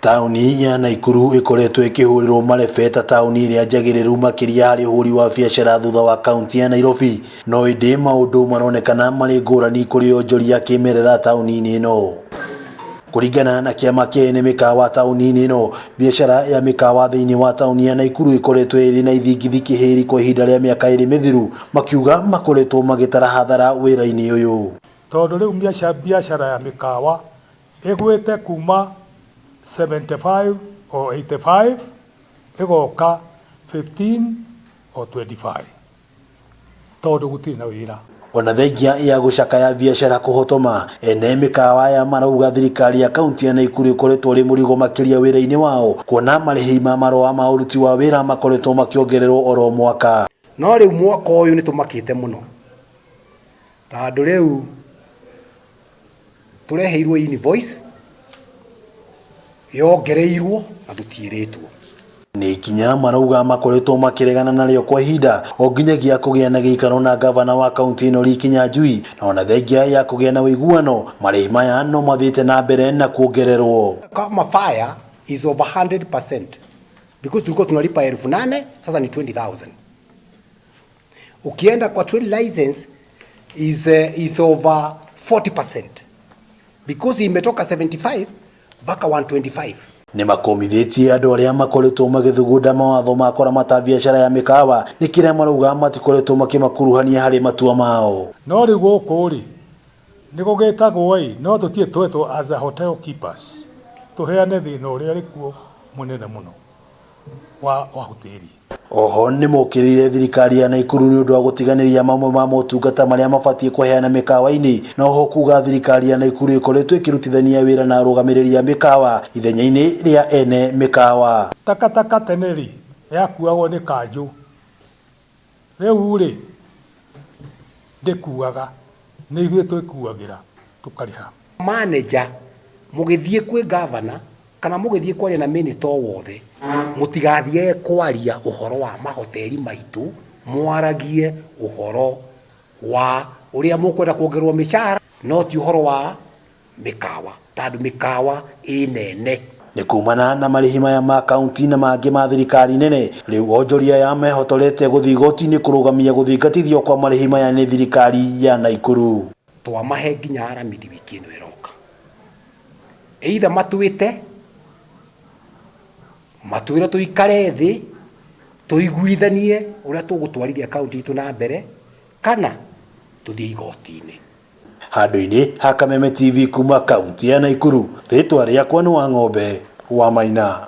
Taũni ya Naikuru ĩkoretwo ĩkĩhũrĩrwo marebe ta taũni ĩrĩa njagĩrĩru makĩria harĩ ũhũri wa biacara thutha wa kaunti ya Nairobi. No ĩndĩ maũndũ maronekana marĩ ngũrani kũrĩ onjoria kĩmerera taũni-inĩ ĩno. Kũringana na kĩama kĩa ene mĩkawa taũni-inĩ ĩno, biacara ya mĩkawa thĩinĩ wa taũni ya Naikuru ĩkoretwo ĩrĩ na ithingithia kĩhĩri kwa ihinda rĩa mĩaka ĩrĩ mĩthiru, makiuga makoretwo magĩtara hathara wĩra-inĩ ũyũ. Tondũ rĩu biacara ya mĩkawa ĩgwĩte kuma 75 or 85 ĩgoka 15 or 25 tondũ gũtirĩ na wĩra. Ona thengia ya gũcakaya biacara kũhotoma, ene mĩkawa aya marauga thirikari ya kaunti ya Naikuru ĩkoretwo ĩrĩ mũrigo makĩria wĩra-inĩ wao, kuona marĩhi ma marũa ma ũruti wa wĩra makoretwo makĩongererwo oro mwaka. No rĩu mwaka ũyũ nĩ tũmakĩte mũno tondũ rĩu tũreheirwo invoice yongereirwo na tũtiĩrĩtwo. Nĩ ikinya marauga makoretwo makĩregana narĩo kwa ihinda o nginyagia kũgĩa na gĩikaro na gavana wa kaunti ĩno Lee Kinyanjui, na ona thengia ya kũgĩa na ũiguano marĩhi maya no mathiĩte na mbere na kuongererwo. Kama fare is over 100% because tulikuwa tunalipa 8,000, sasa ni 20,000. Ukienda kwa trade license is over 40% because imetoka 75 mpaka 125. Nĩ makomithĩtie andũ arĩa makoretwo magĩthugunda mawatho ma kũramata biacara ya mĩkawa nĩ kĩrĩa marauga matikoretwo makĩmakuruhania harĩ matua mao. No rĩu gũkũ rĩ nĩ gũgĩtagwo ĩ no tũtirĩ twetwo as a hotel keepers tũheane thĩna ũrĩa ũrĩ kuo mũnene mũno wa hoteli. Oho nĩ mokĩrĩire thirikari ya Naikuru nĩ ũndũ wa gũtiganĩria mamwe ma motungata marĩa mabatiĩ kũheana mĩkawa-inĩ, na oho kuga thirikari ya Naikuru ĩkoretwo ĩkĩrutithania wĩra na arũgamĩrĩri a mĩkawa ithenya-inĩ rĩa ene mĩkawa. Takataka tene rĩ yakuagwo nĩ kanjũ, rĩu rĩ ndĩkuaga, nĩ ithuĩ twĩkuagĩra tũkarĩha. Manager mũgĩthiĩ kwĩ governor kana mũgĩthiĩ kwaria na minister o wothe, mũtigathiage kwaria ũhoro wa mahoteri maitũ, mwaragie ũhoro wa ũrĩa mũkwenda kuongererwo mĩcara, no ti ũhoro wa mĩkawa, tondũ mĩkawa ĩ nene. Nĩ kumana na marĩhi maya ma kaunti na mangĩ ma thirikari nene, rĩu onjoria aya mehotorete gũthiĩ igoti-inĩ kũrũgamia gũthingatithio kwa marĩhi maya nĩ thirikari ya Naikuru. Twamahe nginya Aramithi wiki ĩno ĩroka, either matwĩte matwĩre tũikare thĩ tũiguithanie ũrĩa tũgũtwarithia kaunti itũ na mbere, kana tũthiĩ igoti-inĩ. Handũ-inĩ ha Kameme TV kuma kaunti ya Naikuru, rĩtwa rĩakwa nĩ Wang'ombe wa Maina.